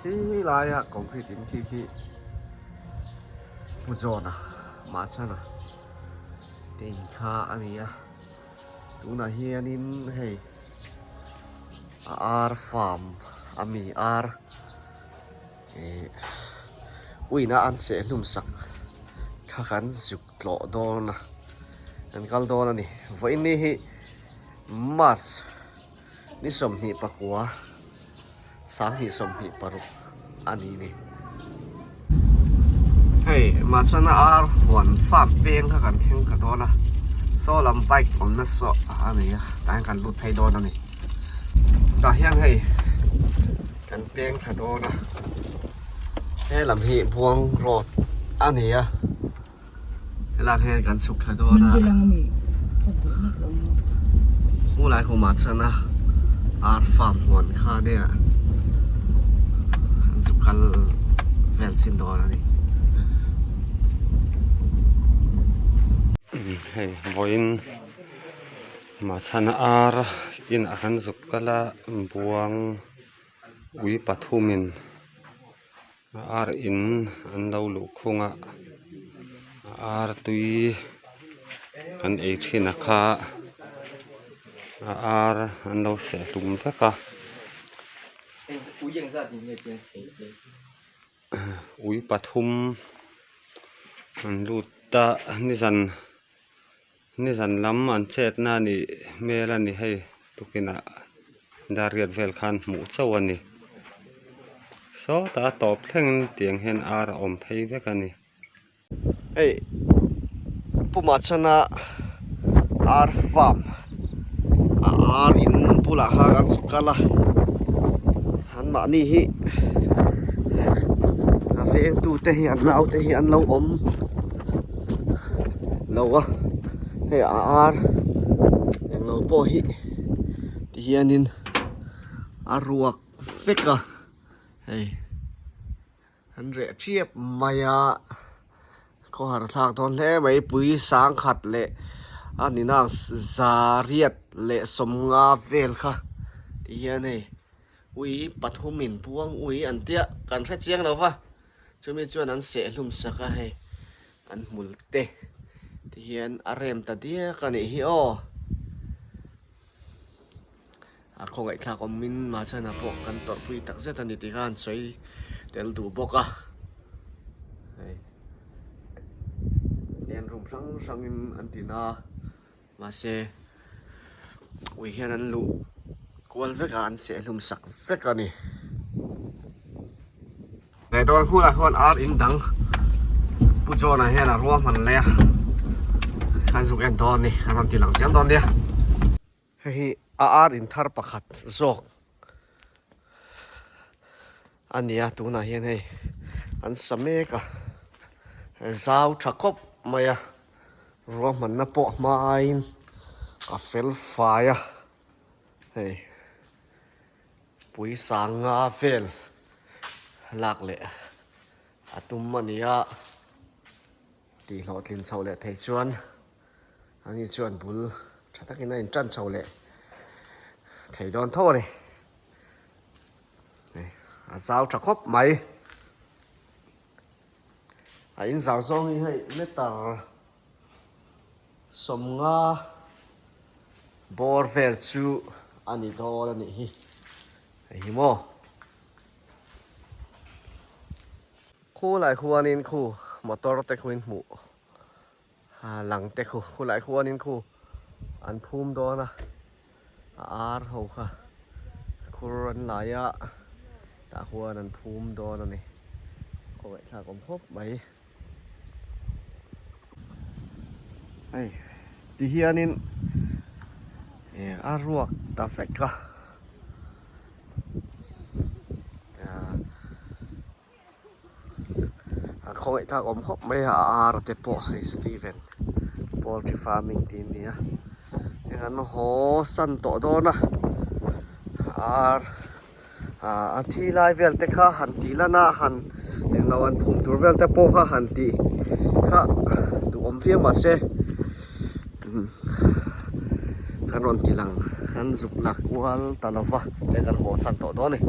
Khi laia concrete in khi khi Pu John-a Mahchana te in kha a ni a tunah hianin hei a ar farm a mi ar ih uina an seh hlum sak kha kan zuk tlawh dawn a kan kal dawn a ni vawiin ni hi March. Ni 29 2026 a ni ni. Hei Machana ar huan farm peng kha kan thleng ka dawn a, saw lam bike awmna saw a ni a, tah hian kan lut phei dawn a ni. Tah hian hei kan peng thla dawn a, he lam hi Buang road a ni a. Helai hian kan chhuk thla dawn a. Khulai khumah chuan a ar farm huan kha nia an zuk kal vel chin dawn a ni. Hei vawiin Machhana ar inah kan zuk kal a buang ui pathumin. A ar in an lo luh khung a a ar tui kan ei thin a kha a ar an lo seh hlum vek a ui pathum an lut ta nizan nizan lam an chet na a nih hmel a ni hei tukinah dariat vel khan hmuh chauh a ni sawtah a tawp thlengin tiang hian ar a awm phei vek a ni. Hei pumah chuan a ar farm a ar in bulah khan an zuk kal a an mahni hi a vengtute hi an naute hi an lo awm. Lo a hei a ar englo pawh hi ti hianin a ruak vek a hei an reh ṭhiap mai a khawhar thlak dawn hle mai pui sangkhat leh a ni nang zariat leh sawmnga vel kha ti hian hei ui pathumin buang ui an tia kan hre chiang lo va. Chumi chuan an seh hlum sak a hei an hmul te ti hian a rem ta diak a nih hi aw. A khawngaihthlak awmin Machana pawh kan tawrhpui tak zet a ni tih kha an sawi tel duh bawk a. Hei en room hrang hrangin an tin a mahse ui hian an luh kual vek a an seh hlum sak vek a ni. He dawn hunah chuan ar in dang Pu John-a hian a ruahman leh a, an zuk en dawn a ni, an rawn ti lang zel dawn nia. Hei hi a ar in thar pakhat zawk a ni a, tunah hian hei an sa mek a, zau tha khawp mai a, ruahmanna pawh hmain a fel fai a, hei. Pawisa nga vel lak leh a tum a ni a, tih hlawhtlin chhoh leh thei chuan ani chuan bul tha takin a intan chho leh thei dawn tho a ni. A zau tha khawp mai. A in zau zawng hi hei meter Sawmnga bawr vel chu a ni dawn a nih hi hei hi maw khulai khuanin khu motor te khuin hmuh lang te khu khulai khuanin khu an phum dawn a a ar ho kha khur an lai a tah khuan an phum dawn a ni khawngaihthlak awm khawp mai. Hei ti hianin eh a ruak ta vek a a khawngaih thlak awm khawp mai a ar te pawh hei Steven poultry farming tih a ni a heng an haw san tawh dawn a ar ah a thi lai vel te kha han tih lan a han englo an phum tur vel te pawh kha han tih kha duhawm viau mahse kan rawn ti lang an zuk la kual ta lova hei kan haw san tawh dawn a ni.